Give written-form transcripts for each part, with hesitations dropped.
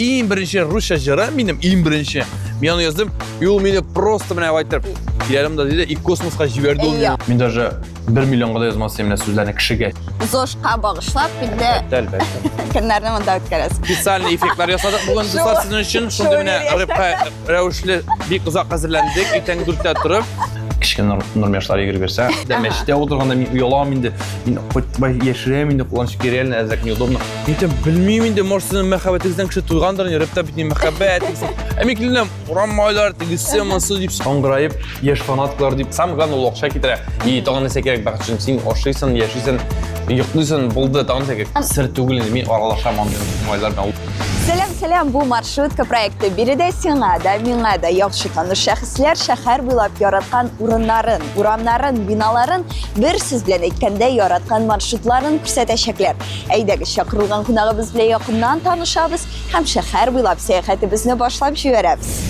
Иң беренче русча җыры минем, иң беренче. Мин аны яздым, и ул мине просто менә әйтеп, киләрем да диде, и космоска җибәрде ул мине. Мин даже 1 миллионга да язмас идем менә сүзләрне кешегә. ЗОЖка багышлап, инде Әлбәттә. көннәрне монда үткәрәсең. Специальный эффектлар ясадык бүген, дуслар, сезнең өчен. Шундый менә рэпка рәвешле бик озак әзерләндек, иртәнге дүрттә торып. Кечкенә Нурмяшлар йөгереп йөрсә, дә мәчеттә утырганда мин оялам инде. Мин хоть бай яшерәм инде, кулланчы реально әзрәк неудобно. Мин әйтәм, белмим инде, может, сезнең мәхәббәтегездән кеше туйгандыр, инде рэпта бит не мәхәббәт. Ә мин килдем, урам майлар, тегесе, монысы дип аңгыраеп, яшь фанаткалар дип, самое главное, ул акча китерә. И тагын нәрсә кирәк бәхет өчен? Син ашыйсың, яшисең, йоклыйсың, булды, тагын нәрсә кирәк? Сер түгел инде, мин аралашам андый малайлар белән. Сәлам, сәлам, бу маршрутка проекты. Биредә сиңа да, миңа да яхшы таныш шәхесләр шәһәр буйлап яраткан урыннарын, урамнарын, биналарын, бер сүз белән әйткәндә, яраткан маршрутларын күрсәтәчәкләр. Әйдәгез, чакырылган кунагыбыз белән якыннан танышабыз һәм шәһәр буйлап сәяхәтебезне башлап җибәрәбез.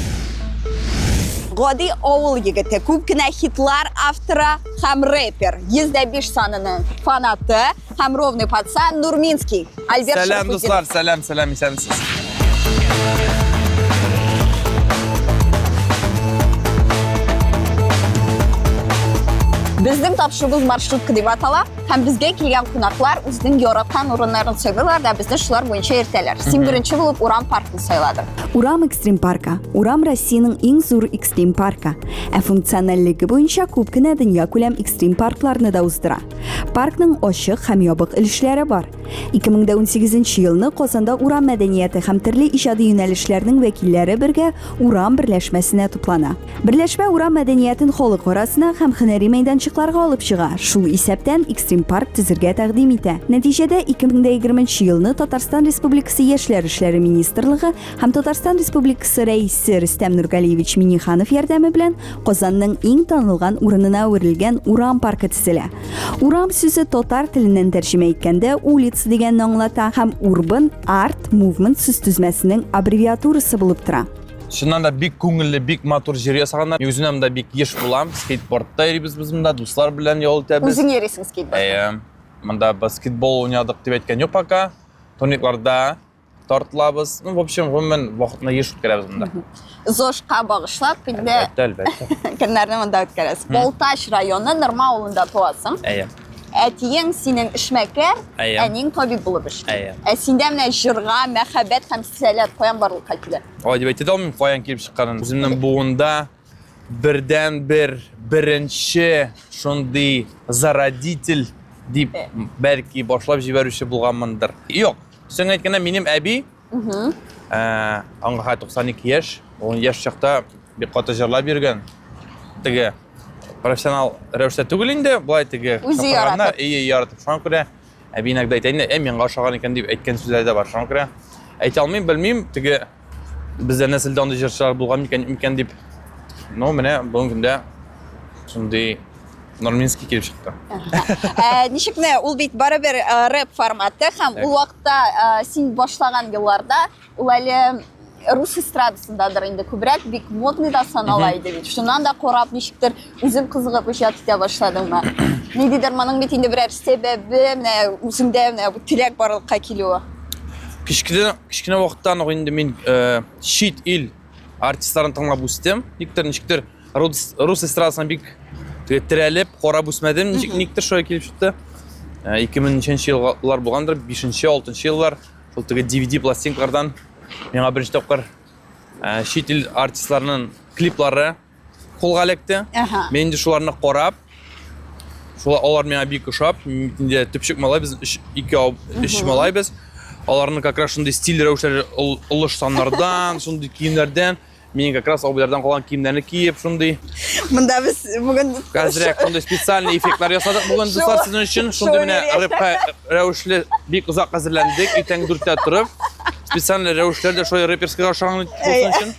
Гади авыл егете, күп кенә хитлар авторы һәм рэпер, 105 санының фанаты һәм ровный пацан Нурминский. Альберт Сәлам, дуслар, сәлам, сәлам, исәнмесез. Безнең тапшыруыбыз маршрутка дип атала һәм безгә килгән кунаклар үзенең яраткан урыннарын сайлыйлар да безне шулар буенча йөртәләр. Син беренче булып Урам паркын сайладың. Урам экстрим паркы. Урам Россиянең иң зур экстрим паркы. Ә функциональлеге буенча күп кенә дөньякүләм экстрим паркларны да уздыра. Паркның ачык һәм ябык өлешләре бар. 2018 елны Казанда урам мәдәнияте һәм төрле иҗади юнәлешләрнең вәкилләре бергә Урам берләшмәсенә туплана. Берләшмә урам мәдәниятен халык арасына һәм һөнәри мәйданчыкларга алып чыга, шул исәптән экстрим-парк төзергә тәкъдим итә. Нәтиҗәдә 2020 елны Татарстан Республикасы Яшьләр эшләре министрлыгы һәм Татарстан Республикасы Рәисе Рөстәм Нургалиевич Минниханов ярдәме белән Казанның иң танылган урынына әверелгән Урам паркы төзелә. Урам сүзе татар теленнән тәрҗемә иткәндә улица дигәнне аңлата һәм Urban Art Movement сүзтезмәсенең аббревиатурасы булып тора. Чыннан да бик күңелле, бик матур җир ясаганнар. Мин үзем дә бик еш булам. Скейтбордта йөрибез без монда, дуслар белән ял итәбез. Үзең йөрисең скейтбордта? Әйе. Монда баскетбол уйнадык дип әйткән юк пока. Турникларда тартылабыз. Ну, в общем, гомумән, вакытны еш үткәрәбез монда. ЗОЖка багышлап, инде Әлбәттә, әлбәттә. көннәрне монда үткәрәсең. Балтач районы Нырма авылында туасың. Әйе. Әтиең синең эшмәкәр, Әйе. әниең табиб булып эшли. Әйе. Ә синдә менә җырга мәхәббәт һәм сәләт каян барлыкка килә? Алай дип әйтә дә алмыйм, каян килеп чыкканын. Үземнең буында бердән-бер беренче шундый зародитель дип бәлки башлап җибәрүче булганмындыр. Юк, Син әйткәндә минем әби, аңа хәзер 92 яшь, ул яшь чакта бик каты җырлап йөргән. Теге профессионал рәвештә түгел инде, болай теге Үзе яратып. Әйе, яратып. Шуңа күрә әби иногда әйтә инде, әй, миңа ошаган икән дип әйткән сүзләре дә бар. Шуңа күрә әйтә алмыйм, белмим, теге бездә нәселдә андый җырчылар булган микән, микән дип. Ну, менә бүгенге көндә шундый Нурминский килеп чыкты. Ә, ничек менә ул бит барыбер э, рэп форматы һәм ул вакытта э, син башлаган елларда ул әле рус эстрадасындадыр инде күбрәк бик модный да санала иде бит. Шуннан да карап ничектер үзең кызыгып иҗат итә башладыңмы? Ниндидер моның бит инде берәр сәбәбе, менә үзеңдә менә бу теләк барлыкка килүе. Кечкенә кечкенә вакыттан ук инде мин э, чит ил артистларын тыңлап үстем. Никтер ничектер рус, рус эстрадасына бик теге терәлеп, карап үсмәдем. Ничек никтер шулай килеп чыкты. 2000 ничәнче еллар булгандыр, 5-нче, 6-нчы еллар. Шул теге DVD пластинкалардан миңа беренче тапкыр э, чит ил артистларының клиплары кулга эләкте. Мин инде шуларны карап, шулай алар миңа бик ошап, мин инде төпчек малай без, өч, ике, өч малай без. Аларның как раз шундый стиль рәвешләре олы штаннардан, шундый киемнәрдән. Мин как раз абыйлардан калган киемнәрне киеп, шундый. Монда без бүген Әзрәк шундый специальный эффектлар ясадык бүген, дуслар, сезнең өчен. Шундый менә рэпка рәвешле бик озак әзерләндек, иртәнге дүрттә торып. Специальный рәвешләр дә шулай рэперскийга ошаган булсын өчен.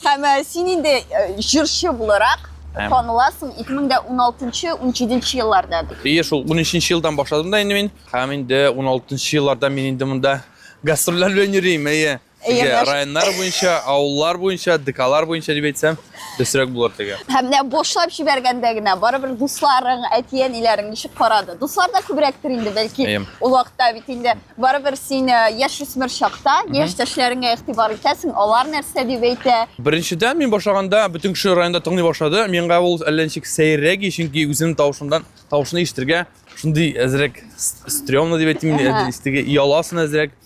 Һәм э, син инде э, җырчы буларак таныласың 2016-17 елларда. Ие, шул 13 елдан башладым да инде мин. Һәм инде 16 елларда мин инде монда гастрольләр белән йөрим, әйе. Әйе, Теге менә районнар буенча, авыллар буенча, ДКлар буенча дип әйтсәм, дөресрәк булыр теге. Һәм менә башлап җибәргәндә генә барыбер дусларың, әти-әниләрең ничек карады? Дуслар да күбрәктер инде, бәлки. Әйе. Ул вакытта бит инде барыбер син э, яшүсмер чакта яшьтәшләреңә игътибар итәсең, алар нәрсә дип әйтә. Беренчедән, мин башлаганда бөтен кеше районда тыңлый башлады. Миңа ул әллә ничек сәеррәк, чөнки үземнең тавышымдан тавышны ишетергә шундый әзрәк стрёмно дип әйтим, теге ояласың әзрәк.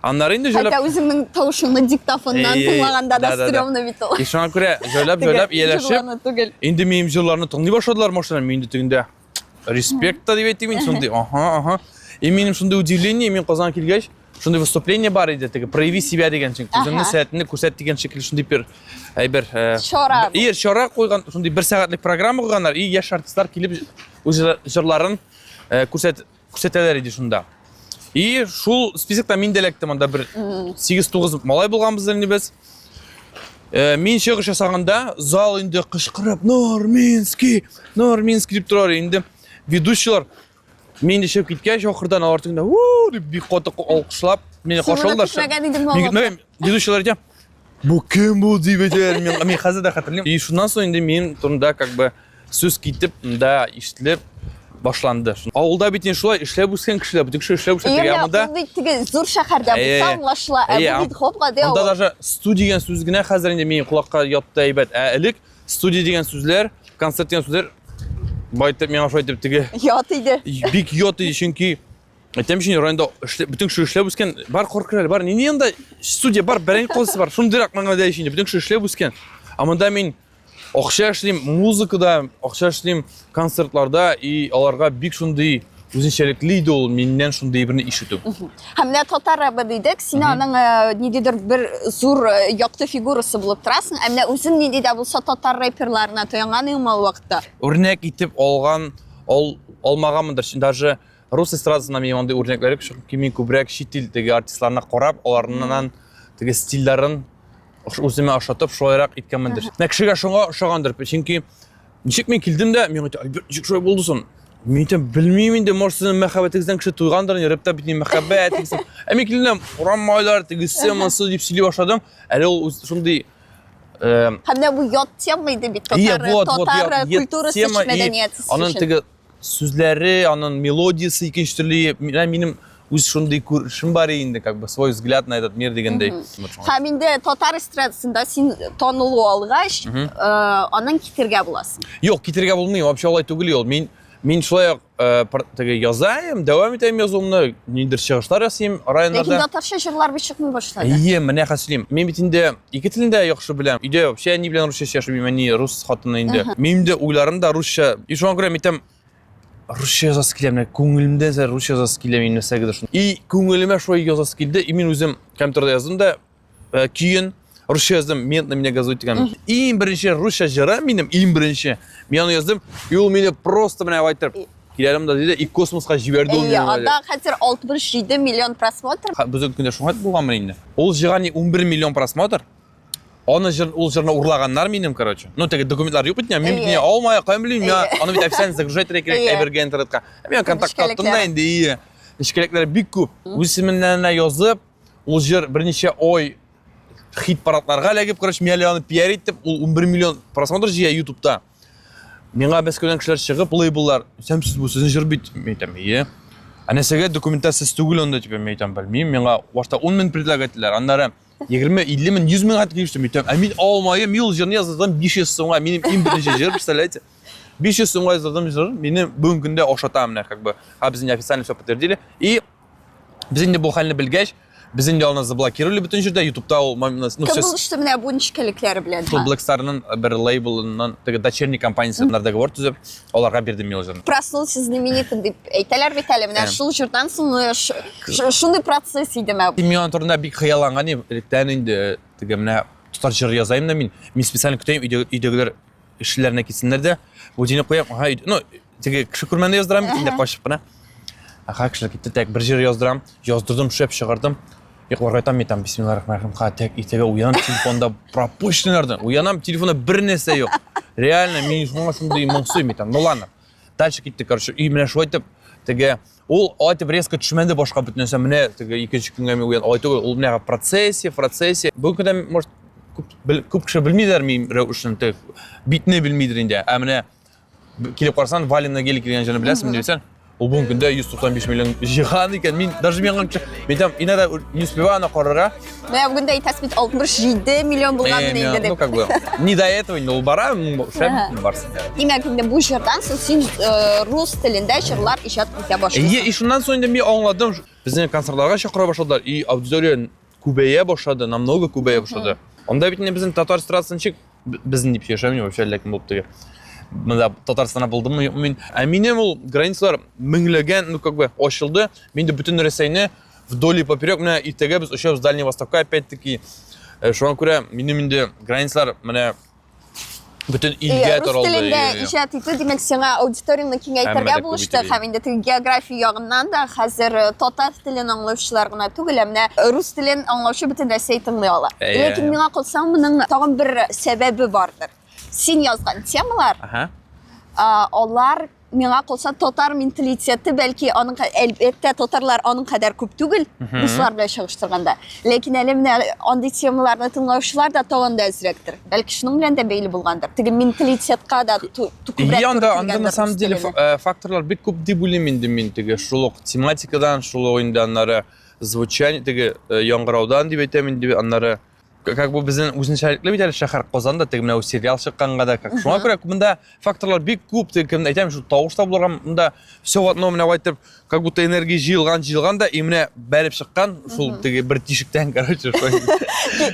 Аннары инде җайлап Хәтта үзеңнең тавышыңны диктофоннан тыңлаганда да стрёмно бит ул. И шуңа күрә җайлап җайлап ияләшеп, түгел. Инде минем җырларны тыңлый башладылар машина, мин инде тегендә респект та дип әйтим инде шундый, аһа, аһа. И минем шундый удивление, мин Казанга килгәч, шундый выступление бар иде, теге прояви себя дигән, чөнки үзеңне сәләтеңне күрсәт дигән шикелле шундый бер әйбер. Чара. И чара куйган, шундый бер сәгатьлек программа куйганнар, и яшь артистлар килеп үз җырларын күрсәт күрсәтәләр иде шунда. И шул списокта мин дә эләктем, анда бер 8-9 малай булганбыз инде без. Э, мин чыгыш ясаганда зал инде кычкырып Норминский, Норминский дип торар инде. Ведущийлар мин инде чыгып киткәч, ахырдан алар тегендә у дип бик каты алкышлап мине Син моны каршы алдылар. көтмәгән идең ул вакытта. Ведущийлар әйтә, бу кем бу дип әйтәләр. Мин, мин хәзер дә хәтерлим. И шуннан соң инде минем турында как бы сүз китеп, да ишетелеп башланды. Авылда бит инде шулай эшләп үскән кешеләр, бөтен кеше эшләп үсә. Теге, монда бит теге зур шәһәрдә булса аңлашыла, ә бу бит гап-гади авыл. Монда даже студия дигән сүз генә хәзер инде минем колакка ятты әйбәт. Ә элек студия дигән сүзләр, концерт дигән сүзләр байтып миңа шулай итеп теге ят иде. Бик ят иде, чөнки әйтәм өчен районда бөтен кеше эшләп үскән, бар коркырал, бар нинди анда студия бар, бәрәңге козысы бар. Шундыйрак мәгънәдә инде бөтен кеше эшләп үскән. Ә монда мин акча эшлим музыкада, акча эшлим концертларда, и аларга бик шундый үзенчәлекле иде ул миннән шундый берне ишетү. Һәм менә татар рэбы дидек, син аның э, ниндидер бер зур э, якты фигурасы булып торасың. Ә менә үзең нинди дә булса татар рэперларына таянган идеңме ул вакытта? Үрнәк итеп алган, ал, алмаганмындыр. Даже рус эстрадасында минем андый үрнәкләр юк, чөнки мин күбрәк чит ил теге артистларына карап, аларның теге стильләрен үземә ошатып, шулайрак иткәнмендер. Менә кешегә шуңа ошагандыр, чөнки ничек мин килдем дә, миңа әйтә, Альберт, ничек шулай булды соң? Мин әйтәм, белмим инде, может, сезнең мәхәббәтегездән кеше туйгандыр, рэпта бит инде мәхәббәт дигән. Ә мин килдем, урам майлар, тегесе, монысы дип сөйли башладым. Әле ул шундый Һәм менә бу ят тема иде бит, татар, татар культурасы өчен, мәдәнияте өчен. Аның теге сүзләре, аның мелодиясе икенче төрле. Менә минем үз шундый күрешем бар инде, как бы свой взгляд на этот мир дигәндәй. Һәм инде татар эстрадасында син танылу алгач, э, аннан китергә буласың. Юк, китергә булмый, вообще алай түгел ул. Мин мин шулай ук э, теге язайым, дәвам итәм язуымны, ниндидер чыгышлар ясыйм районнарда. Ләкин татарча җырлар бит чыкмый башлады. Әйе, менә хәзер сөйлим. Мин бит инде ике телне дә яхшы беләм. Өйдә вообще әни белән русча сөйләшмим, әни рус хатыны инде. Минем дә уйларым да русча. И шуңа күрә мин әйтәм, русча язасы килә, менә күңелемдә русча язасы килә минем нәрсәгәдер шуны. И күңелемә шулай язасы килде, и мин үзем компьютерда яздым да э, көен русча яздым, мент на меня газует дигән. Иң беренче русча җыры минем, иң беренче. Мин аны яздым, и ул мине просто менә әйтеп киләлем да диде, и космоска җибәрде ул мине. Анда хәзер 67 миллион просмотр. Безнең көндә шуңа булганмы инде? Ул җыйган 11 миллион просмотр. Аны җыр, ул җырны урлаганнар минем, короче. Ну, теге документлар юк бит, мин бит алмай, каян белим, миңа аны бит официально загружать итәргә кирәк әйбергә интернетка. Мин контакт таптым да инде, ие. Нечкәлекләре бик күп. Үз исеменнән язып, ул җыр берничә ай хит парадларга эләгеп, короче, мин әле аны пиар итеп, ул 11 миллион просмотр җыя ютубта. Миңа Мәскәүдән кешеләр чыгып, лейбллар, исәнмесез, бу сезнең җыр бит. Мин әйтәм, ие. Ә нәрсәгә документта сез түгел анда, дип мин әйтәм, белмим. Миңа башта 10 мең предлагать иттеләр, аннары 20, 50 мең, 100 мең хәтле килеште. Мин әйтәм, ә мин алмаем, мин ул җырны яздырдым 500 сумга, минем иң беренче җыр, представляете? 500 сумга яздырдым җыр, мине бүгенге көндә ашата менә, как бы. А без инде официально все подтвердили. И без инде бу хәлне белгәч, без инде аны заблокировали бөтен җирдә, ютубта ул ну, Кем булышты менә бу нечкәлекләре белән? Шул Black Star-ның бер лейблыннан, теге дочерний компаниясе договор төзеп, аларга бирдем мин ул җырны. Проснулся знаменитым дип әйтәләр бит әле, менә шул җырдан соң э, шундый процесс идеме? Мин аның турында бик хыялланган идем, электән инде теге менә татар җыры язайым да мин. Мин специально көтәм, өйдәгеләр эшләренә китсеннәр дә, будильник куям, ага, ну, теге кеше күрмәгәндә яздырам бит инде качып кына. Ага, кешеләр китте, так, бер җыр яздырам, яздырдым, шәп чыгардым. Йокларга ятам, мин там, бисмиллаһир рахманир рахим, ха, так, иртәгә уянам, телефонда пропущенныйлардан, уянам, телефонда бер нәрсә юк. Реально, мин шуңа шундый моңсу, мин там, ну ладно. Дальше китте, короче, и менә шулай итеп, Теге ул алай итеп резко төшмәде башка бөтен нәрсә. Менә теге икенче көнгә мин уян. Алай түгел, ул менә в процессе, в процессе. Бүгенге көндә, может, күп, күп кеше белмидер мин рәвешен, теге битне белмидер инде. Ә менә килеп карасаң, Валим на гелике дигән җырны беләсеңме дип әйтсәң, ул бүгенге көндә 195 миллион җыйган икән. Мин даже миңа мин там иногда не успеваю аны карарга. Менә бүген дә әйтәсез бит 67 миллион булган Э, инде ну, дип. как бы, не до этого инде ул бара, шәп барсын. Димәк, инде бу җырдан соң син э, рус телендә җырлар иҗат итә башлыйсың. Әйе, и шуннан соң инде мин аңладым, безне концертларга чакыра башладылар, и аудитория күбәя башлады, намного күбәя башлады. Анда бит инде безнең татар эстрадасы ничек безнең дип сөйләшәм мин вообще әллә кем булып теге. Монда Татарстанда булдыммы, юкмы мин. Ә минем ул границалар меңләгән, ну как бы ачылды. Мин дә бөтен Рәсәйне вдоль и поперек, менә иртәгә без очабыз Дальний Востокка опять-таки. Э, шуңа күрә минем инде границалар менә бөтен илгә Рус таралды. телендә иҗат итү, димәк, сиңа аудиторияңне киңәйтергә булышты һәм инде теге география ягыннан да хәзер э, татар телен аңлаучылар гына түгел, ә менә рус телен аңлаучы бөтен Рәсәй тыңлый ала. Ләкин миңа калса, моның тагын бер сәбәбе бардыр. Син язган темалар, алар миңа калса татар менталитеты бәлки аның әлбәттә татарлар аның кадәр күп түгел руслар белән чагыштырганда ләкин әле менә андый темаларны тыңлаучылар да тагын да әзрәктер бәлки шуның белән дә бәйле булгандыр теге менталитетка да күбрәк анда анда на самом деле э, факторлар бик күп дип уйлыйм инде мин теге шул ук тематикадан шул ук инде аннары звучание теге э, яңгыраудан дип әйтәм инде аннары как бы безнең үзенчәлекле бит әле шәһәр Казанда теге менә сериал чыкканга да как шуңа күрә монда факторлар бик күп теге кем әйтәм шул тавыш та булырга монда все в одном менә әйтеп как будто энергия җыелган җыелган да и менә бәреп чыккан шул теге бер тишектән короче шулай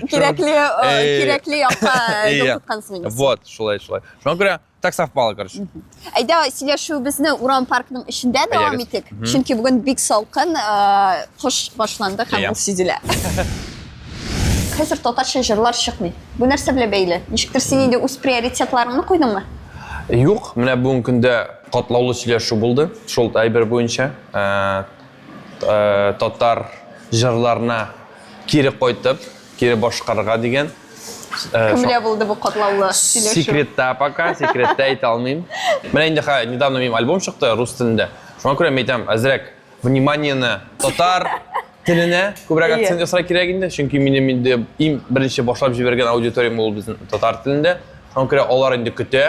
кирәкле э, кирәкле якка юл тоткансың инде вот шулай шулай шуңа күрә Так совпало, короче. Әйдә, сөйләшүебезне урам паркының эчендә дәвам итик. Чөнки бүген бик салкын, э, кыш башланды һәм ул сизелә. Хәзер татарча җырлар чыкмый. Бу нәрсә белән бәйле? Ничектер син инде үз приоритетларыңны куйдыңмы? Юк, менә бүгенге көндә катлаулы сөйләшү булды шул әйбер буенча. Э, э, татар җырларына кире кайтып, кире башкарырга дигән. Э, Кем белән булды бу катлаулы сөйләшү? Секретта пока, секретта әйтә алмыйм. Менә инде ха, недавно минем альбом чыкты рус телендә. Шуңа күрә мин әйтәм, әзрәк вниманиене татар теленә күбрәк акцент ясарга кирәк инде, чөнки минем инде иң беренче башлап җибәргән аудиториям ул безнең татар телендә. Шуңа күрә алар инде көтә.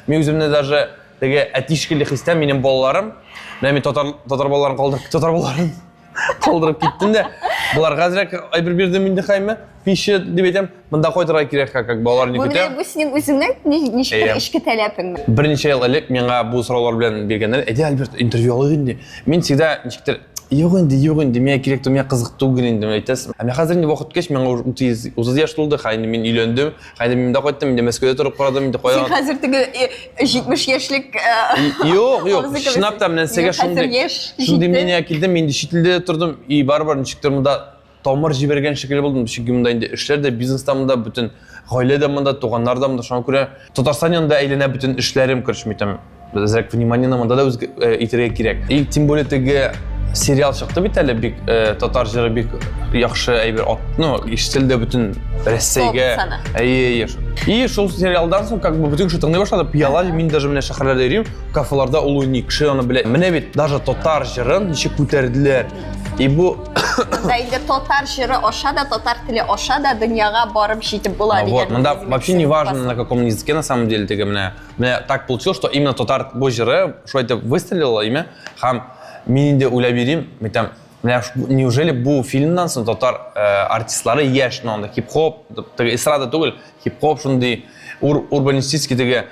Мин үземне даже теге әти шикелле хис итәм, минем балаларым, менә мин татар татар балаларын калдырып, татар балаларын калдырып киттем дә. Боларга әзрәк әйбер бирдем инде хәйме, пища дип әйтәм, монда кайтырга кирәк, как балалар не көтә. Бу синең үзеңнең ничектер эчке таләпеңме? Берничә ел элек миңа бу сораулар белән биргәннәр, әйдә, Альберт, интервью алыйк инде. Мин всегда ничектер Юк инде, юк инде, миңа кирәк түгел, миңа кызык түгел инде, әйтәсез. Ә менә хәзер инде вакыт үткәч, миңа уже 30 30 яшь тулды, хәзер инде мин өйләндем, хәзер мин монда кайттым, инде Мәскәүдә торып карадым, инде кая. Син хәзер теге 70 яшьлек э, Юк, юк, чынлап та менә сезгә шундый шундый мнение килдем, мин инде чит илдә тордым, и барыбер ничектер монда тамыр җибәргән шикелле булдым, чөнки монда инде эшләр дә, бизнес та монда, бөтен гаилә дә монда, туганнар да монда, шуңа күрә Татарстан янында әйләнә бөтен эшләрем, короче, мин там әзрәк вниманиене монда да үз э, итәргә кирәк. И тем более теге сериал чыкты бит әле бик э, татар җыры бик яхшы әйбер ат, ну, ишетелде бөтен Рәсәйгә. Әйе, әйе. И шул сериалдан соң как бы бөтен кеше тыңлый башлады. Пыяла мин даже менә шәһәрләрдә йөрим, кафеларда ул уйный, кеше аны белә. Менә бит даже татар җырын ничек күтәрделәр. И бу Монда инде татар җыры аша да, татар теле аша да дөньяга барып җитеп була дигән. Вот, монда вообще не важно на каком языке на самом деле теге менә. Менә так получилось, что именно татар бу җыры шулай итеп выстрелило имя һәм мин инде уйлап йөрим, әйтәм, менә неужели бу фильмнан соң татар э, артистлары яшь, ну анда хип-хоп, теге эстрада түгел, хип-хоп шундый ур, урбанистический теге,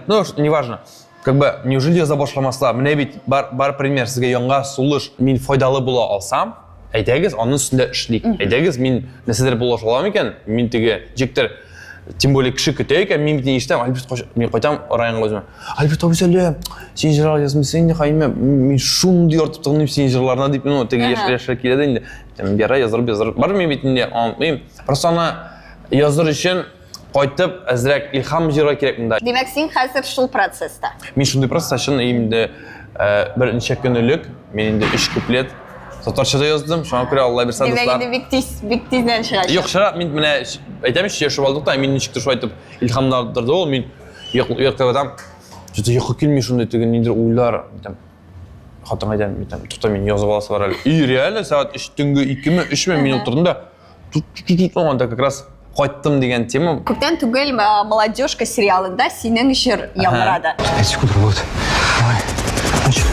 ну, неважно. Как бы, неужели яза башламаслар? Менә бит бар, бар пример, сезгә яңа сулыш, мин файдалы була алсам, әйдәгез, аның өстендә эшлик. Әйдәгез, мин нәрсәдер булыша алам икән, мин теге җиктер, тем более кеше көтә икән, мин бит ишетәм, Альберт, кайчан, мин кайтам районга үземә. Альберт абый сәлам, син җырлар язмыйсың инде, Хайме, мин шундый яратып тыңлыйм синең җырларны дип, ну, теге яшь килә дә инде. Бера язырып язырып. Бар мин бит инде аңлыйм. Просто аны языр өчен кайтып әзрәк илһам җыярга кирәк монда. Димәк, син хәзер шул процесста. Мин шундый процесста, чын инде э, берничә көн элек мин инде өч куплет татарча да яздым, шуңа күрә Алла бирсә, дуслар. Димәк, инде бик тиз, бик тиздән чыгачак. Юк, чыга, мин менә әйтәм, сөйләшеп алдык та, мин ничектер шулай итеп илһамландырды ул, мин йоклап ятам. Что-то йокы килми шундый теге ниндидер уйлар. Хатынга әйтәм, әйтәм, тукта, мин язып аласы бар әле. И реально сәгать 3 төнге 2-ме, 3-ме мин утырдым да, тут тут тут анда как раз кайттым дигән тема. Күптән түгел «Молодежка» сериалында синең җыр яңгырады. 5 секунд работы. Давай. Начали.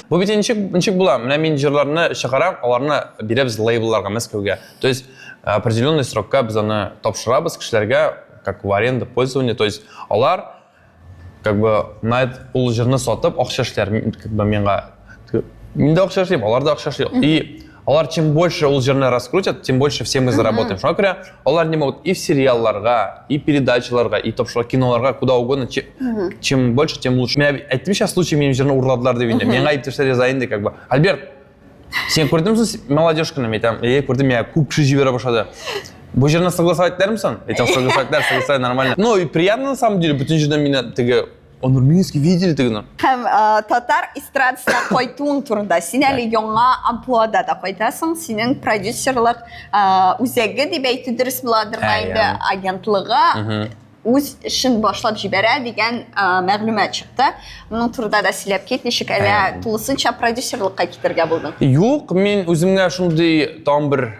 Бу бит ничек, ничек була? Менә мин җырларны чыгарам, аларны бирәбез лейблларга, Мәскәүгә. То есть определенный срокка без аны тапшырабыз кешеләргә, как в аренду, пользование. То есть алар как бы на ул җырны сатып акча эшләр, как бы миңа мин дә акча эшлим, алар да акча эшли. И алар чем больше ул җырны раскрутят, тем больше все мы заработаем. Шуңа күрә алар не могут и в сериалларга, и передачаларга, и тапшыра киноларга, куда угодно, чем, чем больше, тем лучше. Менә әйттем сейчас случай, минем җырны урладылар дип инде. Миңа иптәшләр яза инде, как бы. Альберт, син күрдеңме «Молодежканы»? Мин әйтәм, әйе, күрдем, миңа күп кеше җибәрә башлады. Бу җырны согласовать итәрме соң? Әйтәм, согласовать итәр, согласовать нормально. Ну, и приятно на самом деле, бөтен җирдән мине теге Нурминский видели теге. Һәм татар эстрадасына кайтуың турында син әле яңа амплуада да кайтасың. Синең продюсерлык үзәге дип әйтү дөрес буладырмы инде, агентлыгы үз эшен башлап җибәрә дигән мәгълүмат чыкты. Моның турында да сөйләп кит, ничек әле тулысынча продюсерлыкка китергә булдың? Юк, мин үземгә шундый тагын бер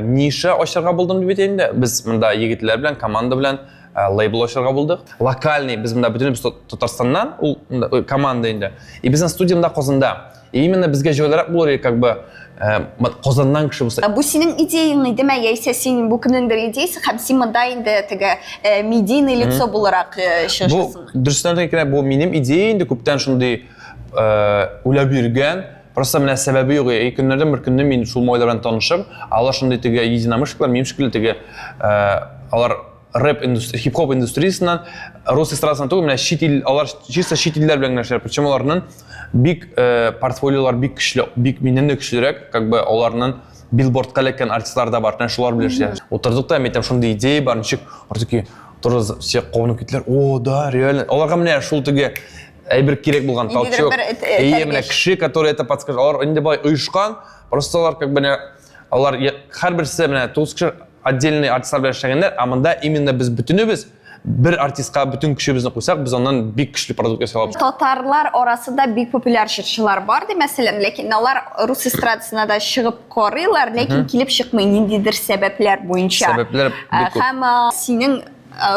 ниша ачарга булдым дип әйтәйем дә. Без монда егетләр белән, команда белән лейбл ачарга булдык. Локальный, без монда бөтенебез Татарстаннан, ул команда инде. И безнең студия монда Казанда. И именно безгә җайлырак булыр иде, как бы Казаннан кеше булса. Бу синең идеяң идеме, яисә син бу кемнеңдер идеясе һәм син монда инде теге медийный лицо буларак чыгышасың? Бу дөрестән дә бу минем идея инде, күптән шундый уйлап йөргән. Просто менә сәбәбе юк. И көннәрдән бер көнне мин шул малайлар белән танышып, алар шундый теге единомышленниклар, минем шикелле теге, алар рэп индустрия, хип-хоп индустриясеннән, рус эстрадасыннан түгел, менә чит ил, алар чисто чит илләр белән генә эшләр. Причем аларның бик портфолиолар бик көчле, бик миннән дә көчлерәк, как бы аларның билбордка эләккән артистлар да бар, менә шулар белән эшләр. Утырдык та, мин әйтәм, шундый идея бар, ничек, алар такие, тоже все кабынып киттеләр, о, да, реально. Аларга менә шул теге әйбер кирәк булган, толчок. Әйе, менә кеше, который это подскажет. Алар инде болай оешкан, просто алар как бы менә алар һәрберсе менә тугыз кеше отдельный артистлар белән эшләгәннәр, ә монда именно без бөтенебез бер артистка бөтен көчебезне куйсак, без аннан бик көчле продукт ясый алабыз. Татарлар арасында бик популяр җырчылар бар ди, мәсәлән, ләкин алар рус эстрадасына да чыгып карыйлар, ләкин килеп чыкмый ниндидер сәбәпләр буенча. Сәбәпләр бик күп. Һәм синең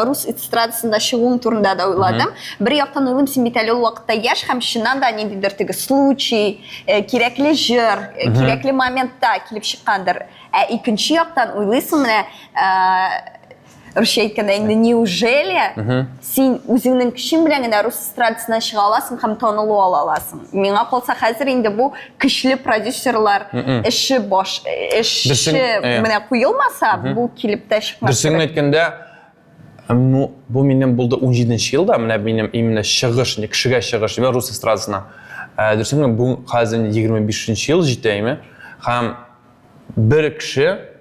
рус эстрадасында чыгуың турында да уйладым. Бер яктан уйлыйм, син бит әле ул вакытта яшь һәм чыннан да ниндидер теге случай, кирәкле җыр, кирәкле моментта килеп чыккандыр. Ә икенче яктан уйлыйсың, менә русча әйткәндә инде, неужели син үзеңнең көчең белән генә рус эстрадасына чыга аласың һәм танылу ала аласың? Миңа калса, хәзер инде бу көчле продюсерлар эше баш эше менә куелмаса, бу килеп тә чыкмас. Дөресен әйткәндә, ну, бу минем булды 17 елда, менә минем именно чыгыш, не кешегә чыгыш, именно рус эстрадасына. Дөресен генә, бу хәзер 25 ел җитә име? Һәм бер кеше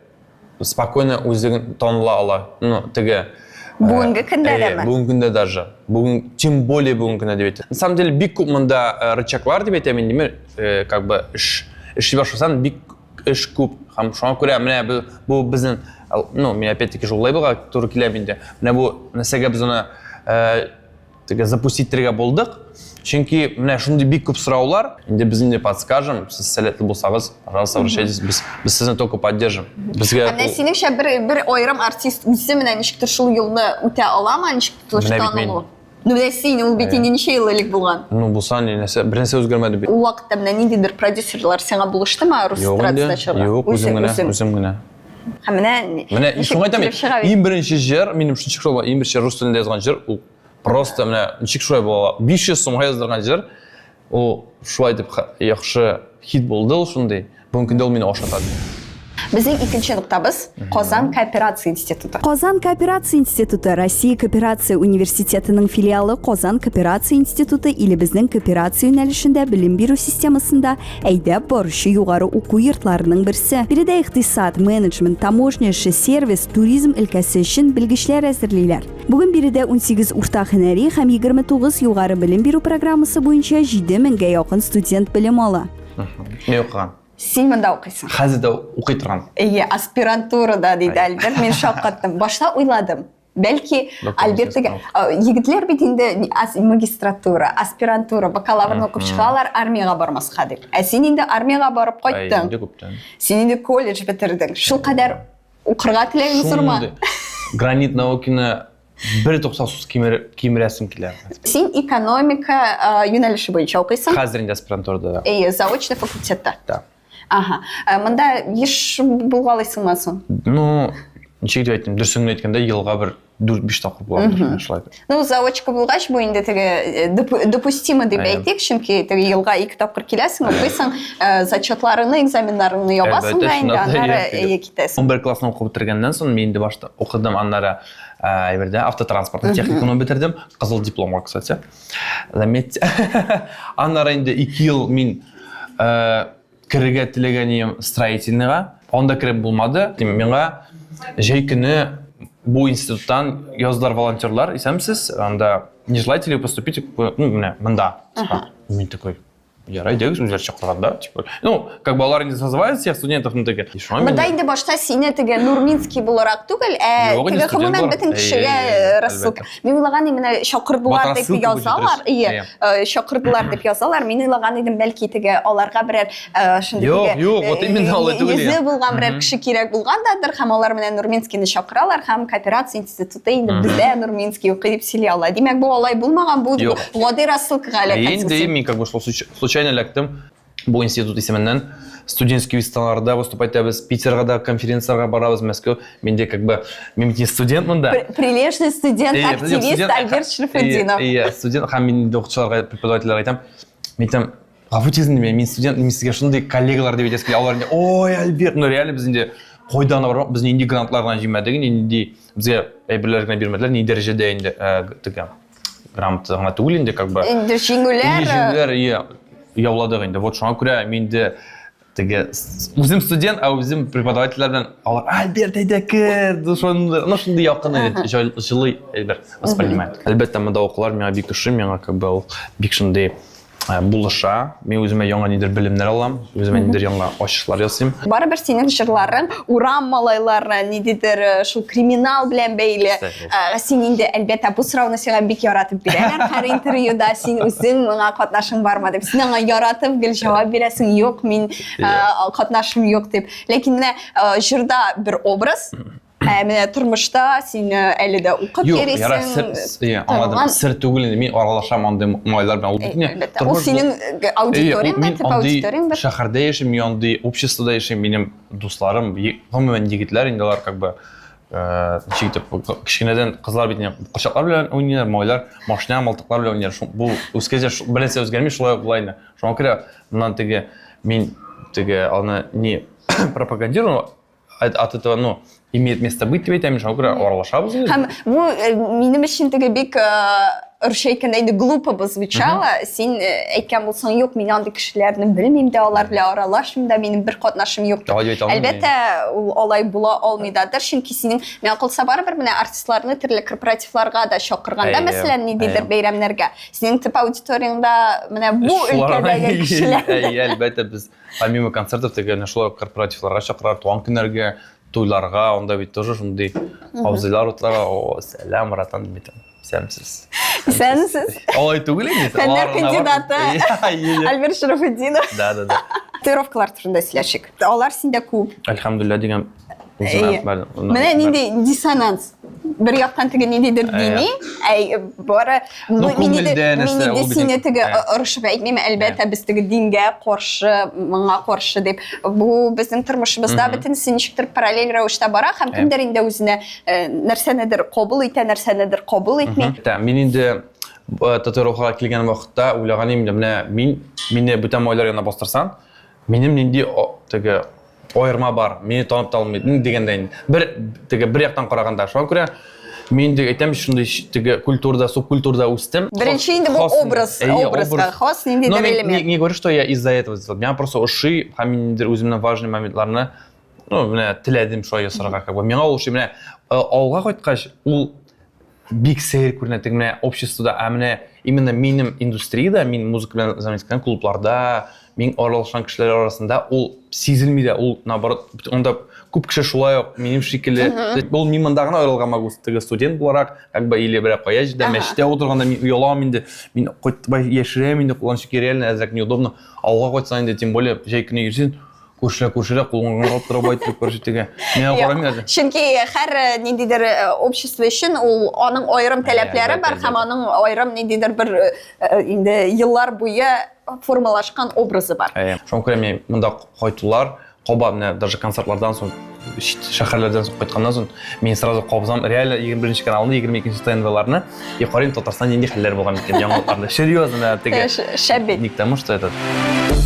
спокойно үзен таныла ала. Ну, теге Бүгенге көндә дәме? Бүгенге көндә даже. Бүген, тем более бүгенге көндә дип әйтәм. На самом деле бик күп монда рычаглар дип әйтәм инде, мин, как бы эш эшли башласаң, бик эш күп. Һәм шуңа күрә менә бу безнең, ну, мин опять-таки шул лейблга туры киләм инде. Менә бу нәрсәгә без аны теге запустить итәргә булдык. Чөнки менә шундый бик күп сораулар. Инде без инде подскажем, сез сәләтле булсагыз, пожалуйста, обращайтесь, без сезне только поддержим. Безгә Ә менә синеңчә бер аерым артист үзе менә ничектер шул юлны үтә аламы, ничектер Менә бит мин. танылу? Ну, менә син, ул бит инде ничә ел элек булган. Ну, булса, ни нәрсә, бер нәрсә үзгәрмәде бит. Ул вакытта менә ниндидер продюсерлар сиңа булыштымы рус Юк инде, эстрадасына чыгарга? юк, үзем генә, үзем генә. Һәм менә Менә ничек шуңа әйтәм килеп бит, чыга бит. иң беренче җыр, минем шунча шулай, иң беренче рус телендә язган җыр, ул просто менә ничек шулай була ала? 500 сумга яздырган җыр, ул шулай дип яхшы хит булды ул шундый. Бүгенге көндә ул мине ашата. Безнең икенче ноктабыз Казан кооперация институты. Казан кооперация институты Россия кооперация университетының филиалы. Казан кооперация институты илебезнең кооперация юнәлешендә белем бирү системасында әйдәп баручы югары уку йортларының берсе. Биредә икътисад, менеджмент, таможня эше, сервис, туризм өлкәсе өчен белгечләр әзерлиләр. Бүген биредә 18 урта һөнәри һәм 29 югары белем бирү программасы буенча 7 меңгә якын студент белем ала. Мин укыган. Син монда укыйсың. Хәзер дә укый торган. Әйе, аспирантурада, диде Альберт. Мин шаккаттым. Башта уйладым. Бәлки Альберт теге егетләр бит инде магистратура, аспирантура, бакалаврны укып чыгалар, армиягә бармаска дип. Ә син инде армиягә барып кайттың. Инде күптән. Син инде колледж бетердең. Шул кадәр укырга теләгең зурмы? Гранит наукины бер туктаусыз кимерәсем килә. Син экономика юнәлеше буенча укыйсың? Хәзер инде аспирантурада, да. Әйе, заочный факультетта. Да. Ага. Монда еш булгалыйсыңмы соң? Ну, ничек дип әйтим, дөресен генә әйткәндә, елга бер 4-5 тапкыр була, шулай. Ну, заочка булгач, бу инде теге допустимо дип әйтик, чөнки теге елга ике тапкыр киләсең, укыйсың, зачетларыңны, экзаменнарыңны ябасың да инде, аннары әйе китәсең. 11 классны укып бетергәннән соң, мин инде башта укыдым, аннары әйбердә автотранспортный техникумны бетердем, кызыл дипломга, кстати. Заметьте. Аннары инде 2 ел мин керергә теләгән идем строительныйга. Анда кереп булмады. Миңа җәй көне бу институттан яздылар волонтерлар, исәнмесез, анда не желаете ли поступить, ну, менә монда. Мин такой, ярай, дәгез, үзләре чакырганда, типа, ну, как бы алар инде созывают всех студентов, ну, теге. Монда инде башта сине теге Нурминский буларак түгел, ә теге гомумән бөтен кешегә рассылка. Мин уйлаган идем, менә чакырдылар дип язалар, ие, чакырдылар дип язалар. Мин уйлаган идем, бәлки теге аларга берәр шундый Юк, юк, вот именно алай түгел. Йөзе булган берәр кеше кирәк булгандадыр, һәм алар менә Нурминскийны чакыралар, һәм кооперация институты инде бездә Нурминский укый дип сөйли ала. Димәк, бу алай булмаган, бу гади рассылкага эләккәнсең. Инде мин как бы шул случайно эләктем бу институт исеменнән. Студенческий выставкаларда выступать итәбез, Питерга да конференцияләргә барабыз, Мәскәү. Мин дә как бы, мин бит не студент монда. Прилежный студент, активист Альберт Шерфетдинов. Иә, студент, һәм мин инде укытучыларга, преподавательләргә әйтәм, мин әйтәм, гафу итегез инде, мин студент, мин сезгә шундый коллегалар дип әйтәсем килә. Алар инде, ой, Альберт, ну реально без инде кайдан барып, без нинди грантлар гына җыймадык, нинди безгә әйберләр генә бирмәделәр, ни дәрәҗәдә инде теге грамота гына түгел инде, как бы. Инде җиңүләр. Җиңүләр, иә, яуладык инде. Вот шуңа күрә мин инде теге үзем студент, ә үзем преподавательләр белән алар, Альберт, әйдә кер, шундый, ну шундый якын иде, җылы әйбер воспринимает. Әлбәттә, монда укулар миңа бик ошый, миңа как бы ул бик шундый булыша. Мин үземә яңа нидер белемнәр алам, үземә нидер яңа ачышлар ясыйм. Барыбер синең җырларың урам малайлары, ниндидер шул криминал белән бәйле. Син инде, әлбәттә, бу сорауны сиңа бик яратып бирәләр һәр интервьюда. Син үзең моңа катнашың бармы дип. Син аңа яратып гел җавап бирәсең, юк, мин катнашым юк дип. Ләкин менә җырда бер образ, Ә менә тормышта син әле дә укып Юк, яра, сер, иә, аңладым. Сер түгел инде, мин аралашам андый малайлар белән. Ул бит не. Ул синең аудиторияң да, тип аудиторияң бер. Шәһәрдә яшим, мин андый обществода яшим, минем дусларым, гомумән егетләр инде алар как бы ничек итеп, кечкенәдән кызлар бит курчаклар белән уйныйлар, малайлар машина, мылтыклар белән уйныйлар. Бу үскәч бер нәрсә үзгәрми, шулай ук була инде. Шуңа күрә моннан теге мин теге аны не пропагандирую, от этого, ну, имеет место быть дип әйтәм, шуңа күрә аралашабыз инде. Һәм бу минем өчен теге бик русча әйткәндә инде глупо бы звучало. Син әйткән булсаң, юк, мин андый кешеләрне белмим дә, алар белән аралашмыйм да, минем бер катнашым юк. Әлбәттә, ул алай була алмый дадыр, чөнки синең миңа калса барыбер менә артистларны төрле корпоративларга да чакырганда, мәсәлән, ниндидер бәйрәмнәргә, синең төп аудиторияңдә менә бу өлкәдәге кешеләр. Әйе, әлбәттә, без Помимо концертов, теге әнә шулай ук корпоративларга чакыралар, туган көннәргә, туйларга, анда бит тоже шундый абзыйлар утыра, о, сәлам, братан, дип әйтәм. Исәнмесез. Исәнмесез. Алай түгел инде. Фәннәр кандидаты Альберт Шарафетдинов. Да, да, да. Татуировкалар турында сөйләшик. Алар синдә күп. Әлхәмдүлилләһ дигән. Менә нинди диссонанс. Бер яктан теге ниндидер дини, әй, бары ну, күңелдә нәрсә, ул сине теге орышып әйтмим, әлбәттә, без теге дингә каршы, моңа каршы дип. Бу безнең тормышыбызда бөтенесе ничектер параллель рәвештә бара һәм кемдер инде үзенә нәрсәнедер кабул итә, нәрсәнедер кабул итми. Мин инде татуировкага килгән вакытта уйлаган идем, менә мин мине бүтән малайлар янына бастырсаң, минем нинди теге аерма бар, мине танып та алмый, ну, дигәндәй инде. Бер теге бер яктан караганда, шуңа күрә мин инде әйтәм, шундый теге культурада, субкультурада үстем. Беренче инде бу образ, образга хас ниндидер элемент. Но не говорю, что я из-за этого сделал. Миңа просто ошый, һәм мин инде үземнең важный моментларны, ну, менә теләдем шулай ясарга, как бы. Миңа ул ошый, менә авылга кайткач, ул бик сәер күренә теге менә обществода, ә менә именно минем индустриядә, мин музыка белән заниматься клубларда, Мин аралашкан кешеләр арасында ул сизелми дә, ул наоборот, анда күп кеше шулай ук минем шикелле. Ул мин монда гына аерылган могу, теге студент буларак, как бы или берәр кая җирдә мәчеттә утырганда мин оялам инде, мин кайтып яшерәм инде, кулдан чөнки реально әзрәк неудобно. Авылга кайтсаң инде, тем более җәй көне йөрсен, күршеләр күршеләр кулыңа алып тора бай итеп күрше теге. Мин карыйм әле. Чөнки һәр ниндидер общество өчен ул аның аерым таләпләре бар һәм аның аерым ниндидер бер инде еллар буе формалашкан образы бар. Әйе. Шуңа күрә мин монда кайтулар, кабат менә даже концертлардан соң, чит шәһәрләрдән соң кайтканнан соң, мин сразу кабызам, реально 21 каналны, 22 ТНВларны, и карыйм Татарстан нинди хәлләр булган икән, яңалыкларны. Серьезно, менә теге. Шәп бит. Не к тому, что этот.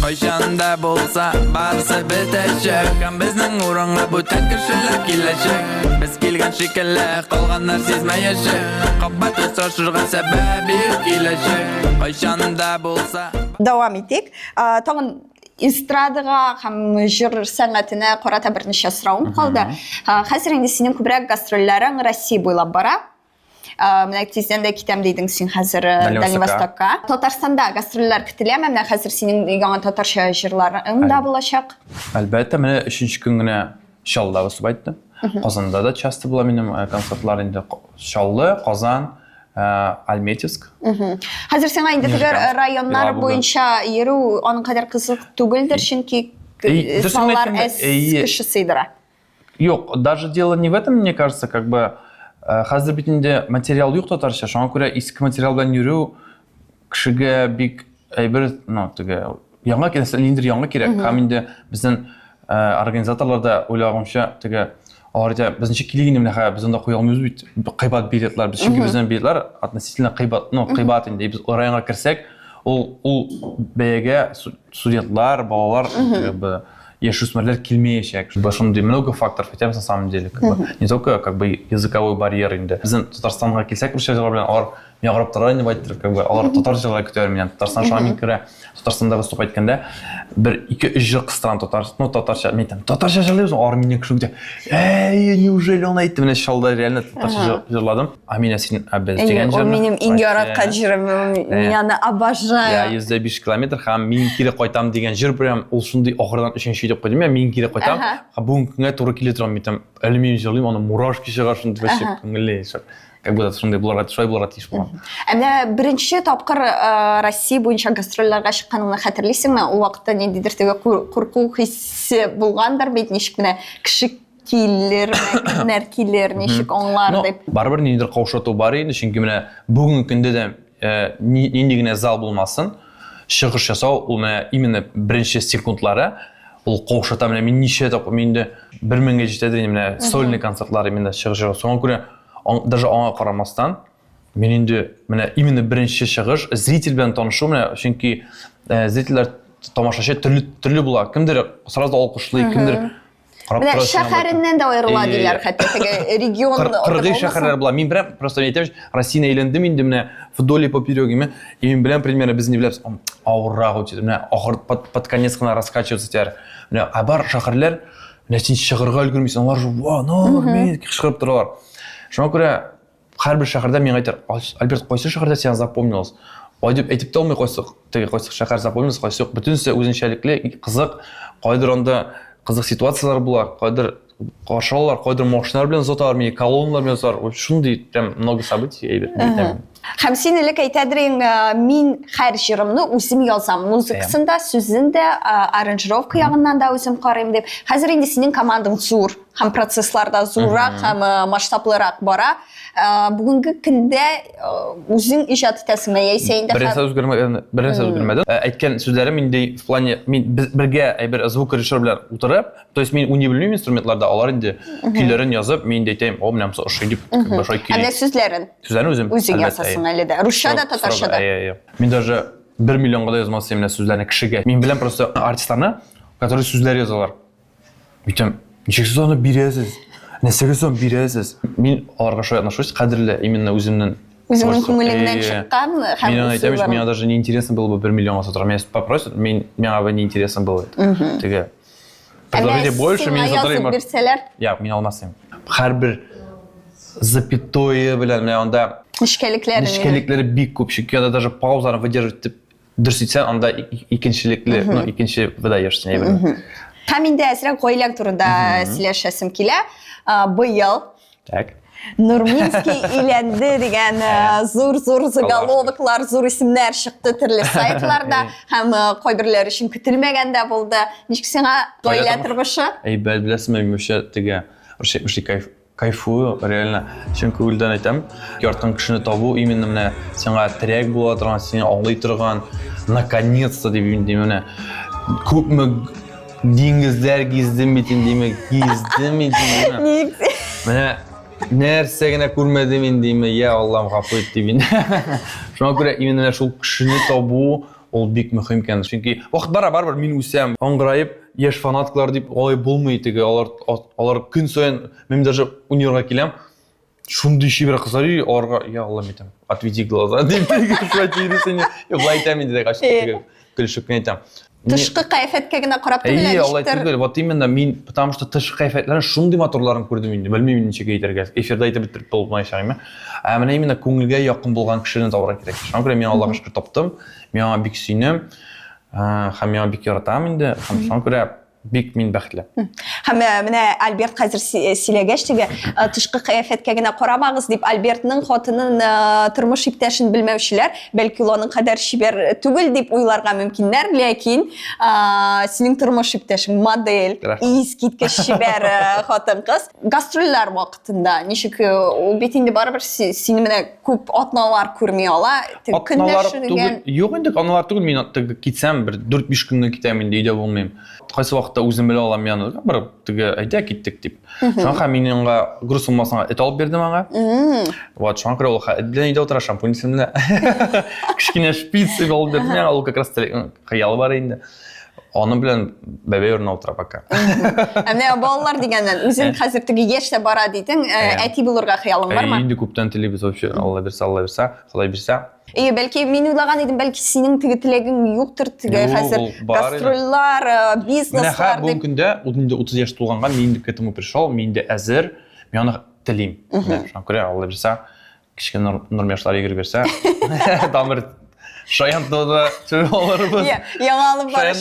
Кайчан да булса барсы бетәчәк Һәм безнең урынга бүтән кешеләр киләчәк Без килгән шикелле калганнар сизмәячәк Кабат очрашырга сәбәп юк киләчәк Кайчан да булса Дәвам итик. Тагын эстрадага һәм җыр сәнгатенә карата берничә соравым калды. Хәзер инде синең күбрәк гастрольләрең Россия буйлап бара. Менә тиздән дә китәм дидең син хәзер Дальний Востокка. Татарстанда гастрольләр көтеләме? Менә хәзер синең яңа татарча җырларың да булачак. Әлбәттә, менә өченче көн генә Чаллыда выступ айттым. Казанда да часто була минем концертлар инде. Чаллы, Казан, Альметьевск. Хәзер сиңа инде теге районнар буенча йөрү аның кадәр кызык түгелдер, чөнки саллар әз кеше сыйдыра. Юк, даже дело не в этом, мне кажется, как бы хәзер бит инде материал юк татарча, шуңа күрә иске материал белән йөрү кешегә бик әйбер, ну, теге яңа кирәк, ниндидер яңа кирәк. Һәм инде безнең организаторлар да уйлаганча, теге алар әйтә, без ничек килик инде менә без анда куя алмыйбыз бит кыйбат билетлар, без чөнки безнең билетлар относительно кыйбат, ну, кыйбат инде. Без районга керсәк, ул ул бәягә студентлар, балалар, как бы яшүсмерләр килмәячәк. Шундый много факторов, хотя на самом деле, как бы, не только как бы языковой барьер инде. Безнең Татарстанга килсәк, русча җырлар белән алар миңа карап торалар инде байтыр, как бы алар татар җырлары көтәләр миннән. Татарстан шуңа мин керә. Татарстанда выступ иткәндә бер ике өч җыр кыстырам татар, ну татарча, мин әйтәм, татарча җырлыйбыз, алар миннән кеше көтә. Әй, неужели он әйтте? Менә Чаллыда реально татарча җырладым. Амина син без дигән җырны. Ул минем иң яраткан җырым, мин аны обожаю. Я 105 километр һәм мин кире кайтам дигән җыр прям ул шундый ахырдан өченче итеп куйдым, я мин кире кайтам. Һәм бүгенге көнгә туры килә торган мин там әле мин җырлыйм, аны мурашки чыга шундый вообще күңелле. Как будто шундый булырга, шулай булырга тиеш булган. Ә менә беренче тапкыр Россия буенча гастрольләргә чыкканыңны хәтерлисеңме? Ул вакытта ниндидер теге курку хисе булгандыр бит, ничек менә кеше килер, кемнәр килер, ничек аңлар дип. Барыбер ниндидер каушату бар инде, чөнки менә бүгенге көндә дә нинди генә зал булмасын, чыгыш ясау ул менә именно беренче секундлары ул каушата. Менә мин ничә тапкыр, мин инде 1000-гә җитәдер инде менә сольный концертлар именно чыгыш ясау. Шуңа күрә даже аңа карамастан мин инде менә именно беренче чыгыш зритель белән танышу менә, чөнки зрительләр тамашачы төрле төрле була. Кемдер сразу алкышлый, кемдер карап Менә шәһәреннән дә аерыла диләр, хәтта теге регион кыргый шәһәрләр була. Мин беләм, просто мин әйтәм, Россияне әйләндем инде менә вдоль и поперек, и мин беләм примерно без не беләбез, авыррак үтә. Менә ахыр под конец кына раскачиваться итәр. Менә ә бар шәһәрләр, менә син чыгырга өлгермисең, алар же, ва, нормин, кычкырып торалар. Шуңа күрә һәрбер шәһәрдә миңа әйтер, Альберт, кайсы шәһәрдә сиңа запомнилось? Ай дип әйтеп тә алмый кайсы, теге кайсы шәһәр запомнилось, кайсы юк. Бөтенесе үзенчәлекле, кызык. Кайдыр анда кызык ситуацияләр була, кайдыр каршы алалар, кайдыр машиналар белән озаталар мине, колонналар белән озаталар. Шундый прям много событий, әйбер. Һәм син элек әйтәдер мин һәр җырымны үзем язам. Музыкасын да, сүзен дә, аранжировка ягыннан да үзем карыйм дип. Хәзер инде синең командаң зур һәм процесслар да зуррак һәм масштаблырак бара. Бүгенге көндә үзең иҗат итәсеңме яисә инде Бернәрсә үзгәрмәгән, бернәрсә үзгәрмәде. Әйткән сүзләрем инде в плане мин без бергә әйбер звукорежиссер белән утырып, то есть мин уйный белмим инструментларда, алар инде көйләрен язып, мин инде әйтәм, о, менә монысы ошый дип, как бы шулай көйли. Ә менә сүзләрен? Сүзләрен үзем. Үзең язасың әле дә. Русча да, татарча да. Әйе, әйе. Мин даже 1 миллионга да язмас идем менә сүзләрне кешегә. Мин беләм просто артистларны, которые сүзләр язалар. Әйтәм, ничек сез аны бирәсез? Нәрсәгә соң бирәсез? Мин аларга шулай отношусь, кадерле именно үземнең Үзеңнең күңелеңнән чыккан һәм Мин аны әйтәм, миңа даже не интересно было бы 1 миллионга сатырга. Меня попросят, мин миңа бы не интересно было. Теге Предложите больше, мин сатырым. Бирсәләр? Юк, мин алмас идем. Һәрбер запятое белән менә анда нечкәлекләре нечкәлекләре бик күп, чөнки анда даже паузаны выдерживать итеп Дөрес итсәң, анда икенчелекле, ну, икенче выдаешь син әйберне. Һәм инде әзрәк гаиләң турында сөйләшәсем килә. Быел Так. Нурминский өйләнде дигән зур-зур заголовоклар, зур исемнәр чыкты төрле сайтларда һәм кайберләр өчен көтелмәгән дә булды. Ничек сиңа гаилә тормышы? Әйбәт, беләсеңме, мин вообще теге, вообще кайф кайфую, реально, чын күңелдән әйтәм. Яраткан кешене табу именно менә сиңа терәк була торган, сине аңлый торган, наконец-то дип инде менә күпме диңгезләр гиздем бит инде, гиздем инде. Менә нәрсә генә күрмәдем инде, я Аллам, гафу ит дип инде. Шуңа күрә именно менә шул кешене табу ул бик мөһим икән. Чөнки вакыт бара, барыбер мин үсәм, аңгыраеп яшь фанаткалар дип алай булмый теге, алар алар көн саен, мин даже универга киләм, шундый чибәр кызлар йөри, аларга, я Аллам әйтәм, отведи глаза дип теге шулай йөрисең, болай әйтәм инде, ачык теге көлешеп кенә әйтәм. Тышкы кыяфәткә генә карап түгел, ә алай түгел, вот именно мин, потому что тышкы кыяфәтләрнең шундый матурларын күрдем инде, белмим ничек әйтергә, эфирда әйтеп бетереп булмаячак инде. Ә менә именно күңелгә якын булган кешене табарга кирәк. Шуңа күрә мин Аллага шөкер таптым, мин аңа бик сөенәм, һәм мин аны бик яратам инде, һәм шуңа күрә бик мин бәхетле. Һәм менә Альберт хәзер сөйләгәч теге тышкы кыяфәткә генә карамагыз дип Альбертның хатынын, тормыш иптәшен белмәүчеләр, бәлки ул аның кадәр чибәр түгел дип уйларга мөмкиннәр, ләкин синең тормыш иптәшең модель, искиткеч чибәр хатын-кыз. Гастрольләр вакытында ничек ул бит инде барыбер сине менә күп атналар күрми ала, Атналар түгел, юк инде, атналар түгел, мин теге китсәм, бер 4-5 көнгә китәм инде, өйдә булмыйм. Кайсы вакытта үзем белә алам янына, бер теге әйдә киттек дип. Шуңа һәм мин аңа груз булмасынга эт алып бирдем аңа. Вот, шуңа күрә ул эт белән өйдә утыра, шампунь исемле. Кечкенә шпиц дип алып бирдем миңа, ул как раз хыялы бар инде. Аның белән бәбәй урынына утыра пока. Ә менә балалар дигәннән, үзең хәзер теге яшь тә бара дидең, әти булырга хыялың бармы? Инде күптән телибез вообще, Алла бирсә, Алла бирсә, Ходай бирсә. Әйе, бәлки мин уйлаган идем, бәлки синең теге теләгең юктыр, теге хәзер гастрольләр, бизнеслар. Менә бүгенге көндә, инде 30 яшь тулганга, мин инде к этому пришел, мин инде әзер, мин аны телим. Шуңа күрә Алла бирсә, кечкенә Нурмияшлар йөгереп йөрсә, тамыр шаян да төшереп алырбыз. Яңа алып барыш.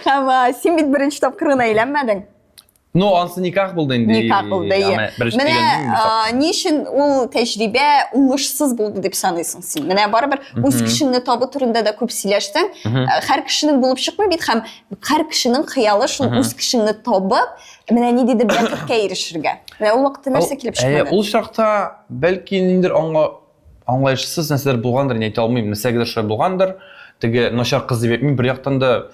Һәм син бит беренче тапкыр гына өйләнмәдең. Ну, ансы никах булды инде. Никах булды, иә. Менә ни өчен ул тәҗрибә уңышсыз булды дип саныйсың син? Менә барыбер үз кешеңне табу турында да күп сөйләштең. Һәр кешенең булып чыкмый бит һәм һәр кешенең хыялы шул үз кешеңне табып, менә ниндидер бәхеткә ирешергә. Менә ул вакытта нәрсә килеп чыкмады? Ул чакта бәлки ниндидер аңла аңлаешсыз нәрсәләр булгандыр, мин әйтә алмыйм. Нәрсәгәдер шулай булгандыр. Теге начар кыз дип әйтмим, бер яктан да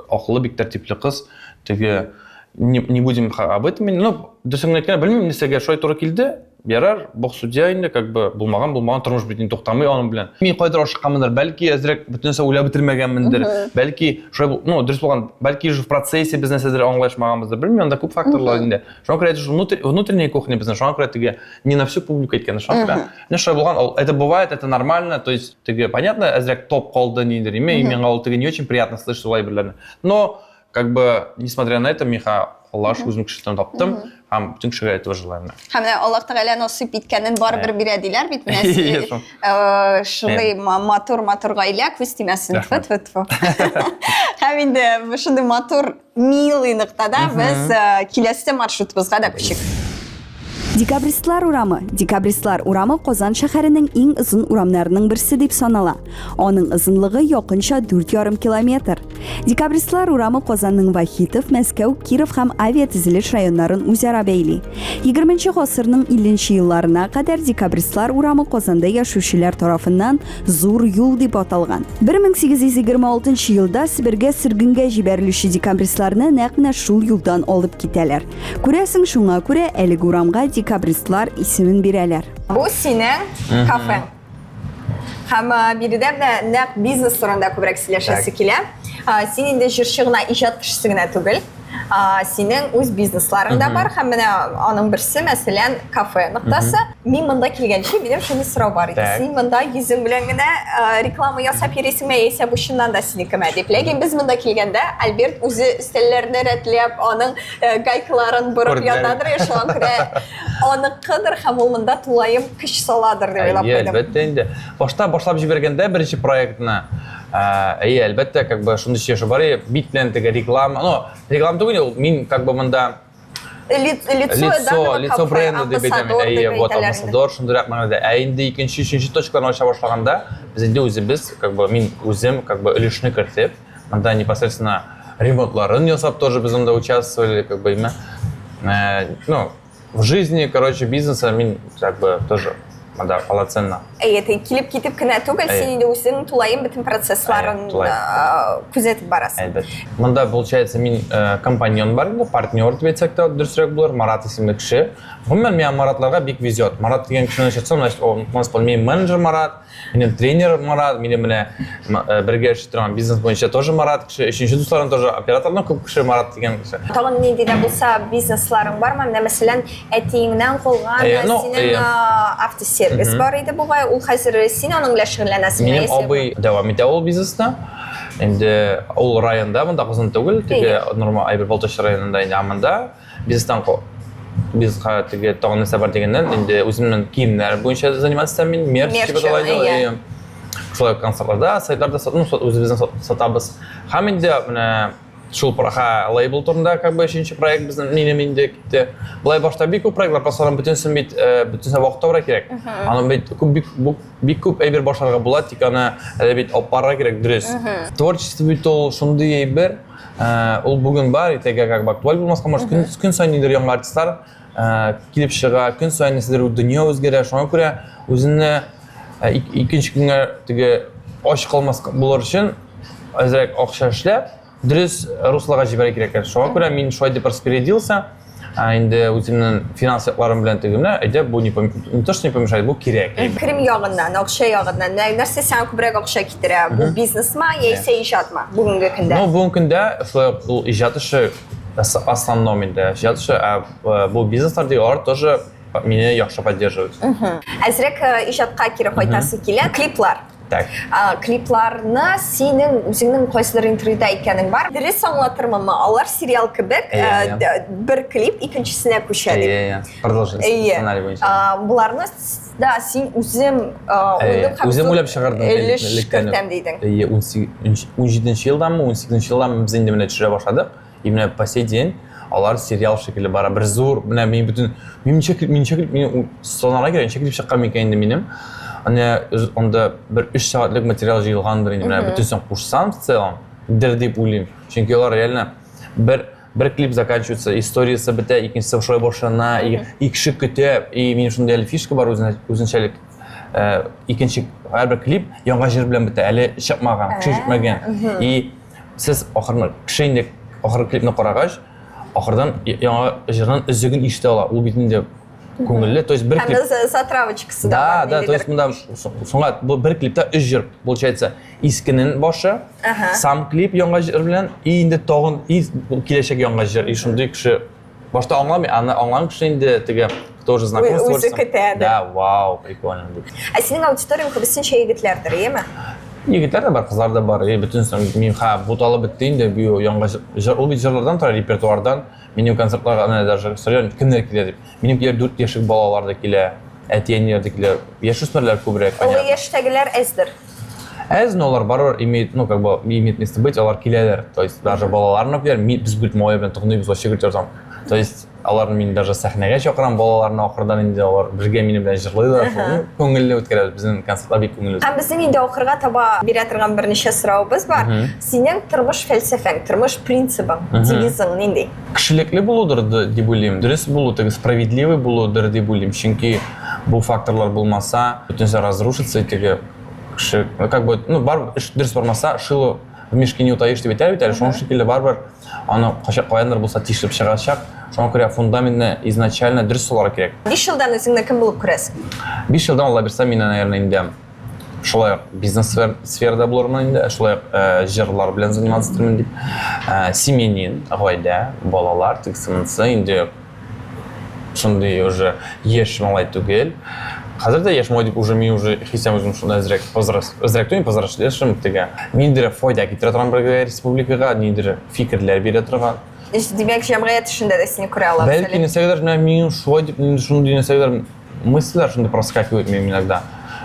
акыллы, бик тәртипле кыз. Теге не, не будем об этом. Ну, дөресен генә әйткәндә, белмим, нәрсәгә шулай туры килде. Ярар, Бог судья инде, как бы булмаган, булмаган, тормыш бит инде туктамый аның белән. Мин кайдыр ашыкканмындыр, бәлки әзрәк бөтен нәрсә уйлап бетермәгәнмендер, бәлки шулай, ну, дөрес булган, бәлки уже в процессе без нәрсәдер аңлашмаганбыздыр, белмим, анда күп факторлар инде. Шуңа күрә это же внутренняя кухня безнең, шуңа күрә теге не на всю публику әйткән, шуңа күрә. Менә шулай булган, это бывает, это нормально, то есть теге понятно, әзрәк топ калды ниндидер, и миңа ул теге не очень приятно слышать шулай әйберләрне. Но как бы, несмотря на это, миха Аллаһ шул үземнең кешелектән таптым һәм бөтен кешегә этого желаю. Һәм менә Аллаһ Тәгалә насыйп иткәнен барыбер бирә диләр бит менә. Шундый матур-матур гаилә, күз тимәсен. Тфу тфу тфу. Һәм инде шундый матур милый ноктада без киләсе маршрутыбызга да күчик. Декабристлар урамы. Декабристлар урамы Казан шәһәренең иң озын урамнарының берсе дип санала. Аның озынлыгы якынча 4,5 километр. Декабристлар урамы Казанның Вахитов, Мәскәү, Киров һәм Авиатөзелеш районнарын үзара бәйли. 20 гасырның 50 елларына кадәр Декабристлар урамы Казанда яшәүчеләр тарафыннан Зур юл дип аталган. 1826 елда Себергә сөргенгә җибәрелүче декабристларны нәкъ менә шул юлдан алып китәләр. Күрәсең, шуңа күрә әлеге урамга декабристлар исемен бирәләр. Бу синең кафең. Һәм биредә менә нәкъ бизнес турында күбрәк сөйләшәсе килә. Син инде җырчы гына, иҗат кешесе генә түгел. Синең үз бизнесларың да бар һәм менә аның берсе, мәсәлән, кафе ноктасы. Мин монда килгәнче минем шундый сорау бар иде. Син монда йөзең белән генә реклама ясап йөрисеңме, яисә бу чыннан да синекеме дип. Ләкин без монда килгәндә Альберт үзе өстәлләрне рәтләп, аның гайкаларын борып ятадыр, шуңа күрә аныкыдыр һәм ул монда тулаем көч саладыр дип уйлап куйдым. Әлбәттә инде. Башта башлап җибәргәндә беренче проектны, әйе, әлбәттә, как бы шундый сөйләшү бар иде, бит белән теге реклама, ну, реклама түгел, ул мин как бы монда лицо, лицо бренда дип әйтәм, әйе, вот амбассадор шундыйрак мәгънәдә. Ә инде икенче, өченче точкаларны ача башлаганда, без инде үзебез, как бы мин үзем, как бы өлешне кертеп, монда непосредственно ремонтларын ясап тоже без анда участвовали, как бы, именно. Ну, в жизни, короче, бизнеса мин как бы тоже монда полноценно. Әйе, теге килеп китеп кенә түгел, син инде үзең тулаем бөтен процессларын күзәтеп барасың. Әлбәттә. Монда, получается, мин компаньон бар инде, партнер дип әйтсәк тә дөресрәк булыр, Марат исемле кеше. Гомумән, миңа Маратларга бик везет. Марат дигән кешене очратсам, значит, у нас минем менеджер Марат, минем тренер Марат, минем менә бергә эшли торган бизнес буенча тоже Марат кеше, өченче дусларым тоже операторның күп кеше Марат дигән кеше. Тагын нинди дә булса бизнесларың бармы? Менә мәсәлән, әтиеңнән калган синең автосервис бар иде бугай, ул хәзер син аның белән шөгыльләнәсеңме? Минем абый дәвам итә ул бизнесны. Инде ул районда, монда Казан түгел, теге норма әйбер Балтач районында инде, монда бизнестан бизнеска теге тагын нәрсә бар дигәннән, инде үземнең киемнәр буенча заниматься итәм мин, мерч дип атала инде. Шулай концертларда, сайтларда ну, үзебезнең сатабыз. Һәм инде менә шул праха лейбл турында как бы өченче проект безнең минем инде китте. Болай башта бик күп проектлар, просто аның бөтенесен бит бөтенесенә вакыт табырга кирәк. Аның бит күп бик бик күп әйбер башларга була, тик аны әле бит алып барырга кирәк дөрес. Творчество бит ул шундый әйбер, ул бүген бар, иртәгә как бы актуаль булмаска может. Көн, көн саен ниндидер яңа артистлар килеп чыга, көн саен нәрсәдер дөнья үзгәрә, шуңа күрә үзеңне икенче көнгә теге ач калмас булыр өчен әзрәк акча эшләп, дөрес руслога җибәрергә кирәк. Шуңа күрә мин шулай дип распорядился, инде үземнең финанс якларым белән теге менә, әйдә, бу не, не то, что не помешает, бу кирәк. Керем ягыннан, акча ягыннан, нәрсә сиңа күбрәк акча китерә? Бу бизнесма яисә иҗатмы бүгенге көндә? Ну, бүгенге көндә шулай ук ул иҗат эше основном инде иҗат эше, ә бу бизнеслар дигән алар тоже мине яхшы поддерживают. Әзрәк иҗатка кире кайтасы килә. Клиплар. Так. Клипларны синең үзеңнең кайсыдыр интервьюда әйткәнең бар. Дөрес аңлатырмынмы? Алар сериал кебек, бер клип икенчесенә күчә дип. Әйе, продолжение сценарий буенча. Боларны да син үзем уйлап һәм үзем уйлап чыгардым. Өлеш кертәм дидең. Әйе, 17 елданмы, 18 елданмы без инде менә төшерә башладык. И менә по сей день алар сериал шикелле бара. Бер зур, менә мин бөтен, мин ничә клип, мин ничә клип, мин санарга кирәк, ничә клип чыккан микән инде минем. Аны анда бер 3 сәгатьлек материал җыелгандыр инде, менә бөтенесен кушсам в целом, дер дип уйлыйм. Чөнки алар реально бер бер клип заканчивается, историясе бетә, икенчесе шулай башлана, и кеше көтә. И минем шундый әле фишка бар үзенчәлек. Икенче һәрбер клип яңа җыр белән бетә, әле чыкмаган, кеше җитмәгән. И сез ахырны кеше инде ахыргы клипны карагач, ахырдан яңа җырның өзеген ишетә ала. Ул бит инде күңелле, то есть бер клип. Һәм затравочкасы да бар. Да, да, то есть монда соңга бу бер клипта өч җыр получается. Искенең башы, сам клип яңа җыр белән и инде тагын и киләчәк яңа җыр. И шундый кеше башта аңламый, аны аңлаган кеше инде теге кто уже знаком с Үзе көтә. Да, вау, прикольно дип. Ә синең аудиторияң күбесенчә егетләрдер, әйеме? Егетләр дә бар, кызлар да бар. И бөтенесе мин ха буталып бетте инде бу яңа җыр. Ул бит җырлардан тора, репертуардан. Минем концертларга әнә даже сорыйлар, кемнәр килә дип. Минем килә 4 яшьлек балалар да килә, әти-әниләр дә килә. Яшүсмерләр күбрәк, понятно. Олы яшьтәгеләр әздер. Әз, но алар барыбер имеет, ну, как бы, имеет место быть, алар киләләр. То есть даже балаларны киләләр, без бит малай белән тотыныйбыз, вообще говорит, там. То есть аларны мин даже сәхнәгә чакырам, балаларны ахырдан инде алар бергә минем белән җырлыйлар. Күңелле үткәрәбез, безнең концертлар бик күңелле. Һәм безнең инде ахырга таба бирә торган берничә соравыбыз бар. Синең тормыш фәлсәфәң, тормыш принцибың, девизың нинди? Кешелекле булудыр дип уйлыйм. Дөрес булу, теге справедливый булудыр дип уйлыйм. Чөнки бу факторлар булмаса, бөтенесе разрушится, теге кеше, ну, как бы, ну, бар эш дөрес бармаса, шило в мешке не утаишь дип әйтәләр бит әле. Шуның шикелле барыбер аны кайчак каяндыр булса тишелеп чыгачак. Шуңа күрә фундаментны изначально дөрес салырга кирәк. 5 елдан үзеңне кем булып күрәсең? 5 елдан, Алла бирсә, мин, наверное, инде Шулай ук бизнес сферада булырмын инде, шулай ук э, җырлар белән заниматься итәрмен дип. Э, семьянин, гаилә, балалар, тегесе-монысы инде шундый уже яшь малай түгел. Хәзер дә яшь малай дип уже мин уже хис итәм үзем шунда әзрәк возраст, әзрәк түгел, повзрослевшим теге. Ниндидер файда китерә торган бер республикага, ниндидер фикерләр бирә торган. Димәк, җәмгыять эшендә дә сине күрә алабыз. Бәлки нәрсәгәдер менә мин шулай дип шундый нәрсәгәдер мысльләр шундый проскакивают минем иногда.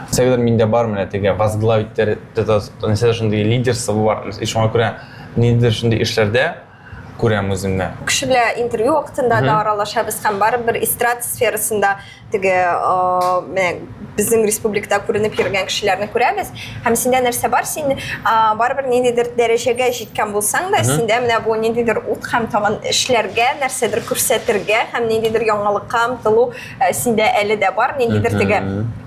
Нәрсәгәдер миндә бар менә теге возглавить нәрсәдер шундый лидерство бар. И шуңа күрә ниндидер шундый эшләрдә күрәм үземне. Кеше белән интервью вакытында да аралашабыз һәм барыбер эстрада сферасында теге менә безнең республикада күренеп йөргән кешеләрне күрәбез. Һәм синдә нәрсә бар? Син барыбер ниндидер дәрәҗәгә җиткән булсаң да, синдә менә бу ниндидер ут һәм тагын эшләргә, нәрсәдер күрсәтергә һәм ниндидер яңалыкка омтылу синдә әле дә бар, ниндидер теге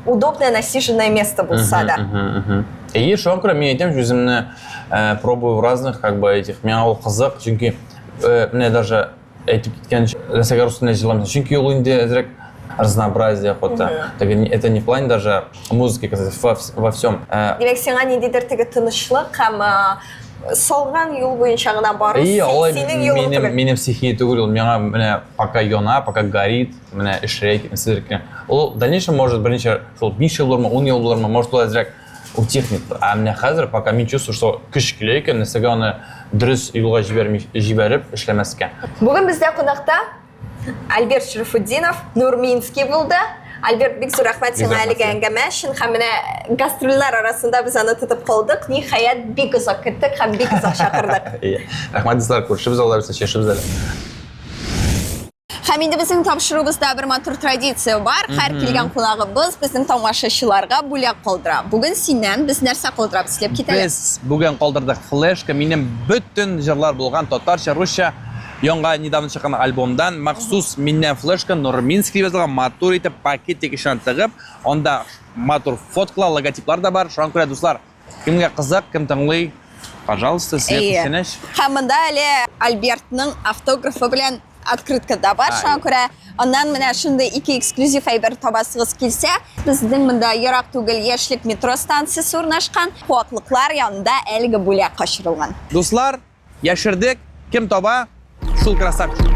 удобное насиженное место булса да. Әйе, шуңа күрә мин әйтәм, үземне пробую в разных как бы этих. Миңа ул кызык, чөнки менә даже әйтеп киткән нәрсәгә рус телендә җырламыйсың. Чөнки ул инде әзрәк разнообразие ход-то. Это не в плане даже музыки, во, во всем. Димәк, сиңа ниндидер теге тынычлык һәм салган юл буенча гына бару синең юлың түгел. Минем стихия түгел ул. Миңа менә пока яна, пока горит, менә эшләй китмәседер. Ул в дальнейшем может берничә шул 5 ел булырмы, 10 ел булырмы, может ул әзрәк утихнет. Ә менә хәзер пока мин чувствую, что көч килә икән, нәрсәгә аны дөрес юлга җибәрми, җибәреп эшләмәскә. Бүген бездә кунакта Альберт Шәрәфетдинов, Нурминский булды. Альберт, бик зур рәхмәт сиңа әлеге әңгәмә өчен һәм менә гастрольләр арасында без аны тотып калдык. Ниһаять, бик озак көттек һәм бик озак чакырдык. Рәхмәт, дуслар, күрешебез алла бирсә, чәшебез әле. Һәм инде безнең тапшыруыбызда бер матур традиция бар. Һәр килгән кунагыбыз безнең тамашачыларга бүләк калдыра. Бүген синнән без нәрсә калдырабыз, сөйләп кит әле. Без бүген калдырдык флешка, минем бөтен җырлар булган татарча, русча яңа недавно чыккан альбомдан махсус миннән флешка Нурминский дип язылган матур итеп пакетик эченә тыгып, анда матур фоткалар, логотиплар да бар. Шуңа күрә, дуслар, кемгә кызык, кем тыңлый, пожалуйста, сезгә күчтәнәч. Һәм монда әле Альбертның автографы белән открытка да бар. Шуңа күрә аннан менә шундый ике эксклюзив әйбер табасыгыз килсә, безнең монда ерак түгел Яшьлек метро станциясе урнашкан, куаклыклар янында әлеге бүләк качырылган. Дуслар, яшердек, кем таба, шул красавчик.